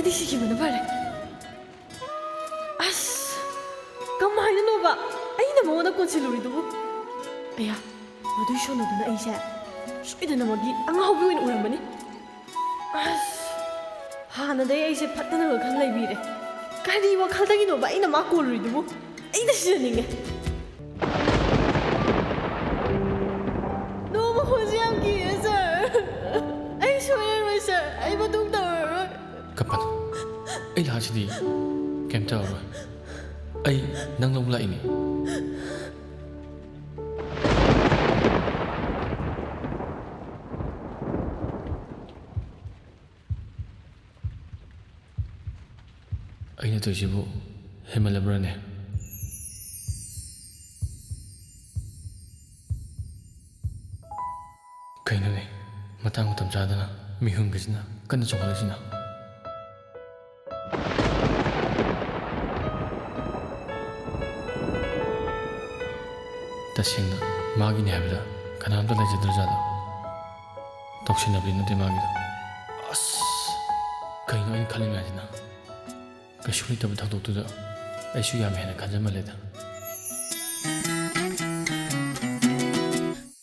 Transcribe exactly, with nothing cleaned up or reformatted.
ꯑꯩꯗꯤ ꯁꯤꯈꯤꯕꯅ ꯐꯔꯦ꯫ ꯑꯁ, ꯀꯃꯥꯏꯅꯅꯣꯕ ꯑꯩꯅ ꯃꯉꯣꯟꯗ ꯀꯣꯟꯁꯤꯜꯂꯨꯔꯤꯗꯨꯕꯨ? ꯑꯌꯥ, ꯃꯗꯨꯏ ꯁꯣꯅꯣꯗꯨꯅ ꯑꯩꯁꯦ ꯁꯣꯏꯗꯅꯃꯛꯀꯤ ꯑꯉꯥꯎꯕꯤ ꯑꯣꯏꯅ ꯎꯔꯝꯃꯅꯤ꯫ ꯑꯁ, ꯍꯥꯟꯅꯗꯩ ꯑꯩꯁꯦ ꯐꯠꯇꯅꯕ ꯈꯜ ꯂꯩꯕꯤꯔꯦ꯫ ꯀꯔꯤ ꯋꯥꯈꯜꯗꯒꯤꯅꯣꯕ ꯑꯩꯅ ꯃꯥ ꯀꯣꯜꯂꯨꯔꯤꯗꯨꯕꯨ? ꯑꯩꯅ ꯁꯤꯖꯅꯤꯡꯉꯦ꯫ ꯅꯣꯡ ꯃꯈꯣꯟꯁꯦ ꯌꯥꯝ ꯀꯤꯌꯦ, ꯁꯥꯔ꯫ ꯑꯩ ꯁꯣꯏꯔꯔꯣꯏ, ꯁꯥꯔ꯫ ꯑꯩ ꯃꯇꯨꯡ ꯇꯧꯔꯔꯣꯏ꯫ ꯀꯞꯄꯅꯨ꯫ ꯑꯩ ꯂꯥꯛꯑꯁꯤꯗꯤ꯫ ꯀꯩꯝ ꯇꯧꯔꯔꯣꯏ꯫ ꯑꯩ ꯅꯪ ꯂꯧꯕ ꯂꯥꯛꯏꯅꯦ꯫ ꯑꯩꯅ ꯇꯧꯔꯤꯁꯤꯕꯨ ꯍꯦꯟꯃꯜꯂꯕ꯭ꯔꯅꯦ? ꯀꯩꯅꯣꯅꯦ, ꯃꯇꯥꯡ ꯃꯇꯝ ꯆꯥꯗꯅ ꯃꯤꯍꯨꯟꯒꯁꯤꯅ ꯀꯟꯅ ꯆꯣꯡꯈꯠꯂꯛꯏꯁꯤꯅ? ꯇꯁꯦꯡꯅ ꯃꯥꯒꯤꯅꯦ ꯍꯥꯏꯕꯗ ꯀꯅꯥꯝꯇ ꯂꯩꯖꯗ꯭ꯔꯖꯥꯠꯂꯣ? ꯇꯧꯁꯤꯟꯅꯕꯗꯤ ꯅꯠꯇꯦ ꯃꯥꯒꯤꯗꯣ꯫ ꯑꯁ, ꯀꯩꯅꯣ ꯑꯩꯅ ꯈꯜꯂꯤꯉꯥꯏꯁꯤꯅ? ꯀꯩꯁꯨ ꯂꯩꯇꯕ ꯊꯧꯗꯣꯛꯇꯨꯗ ꯑꯩꯁꯨ ꯌꯥꯝ ꯍꯦꯟꯅ ꯈꯟꯖꯟꯃꯜꯂꯦꯗ꯫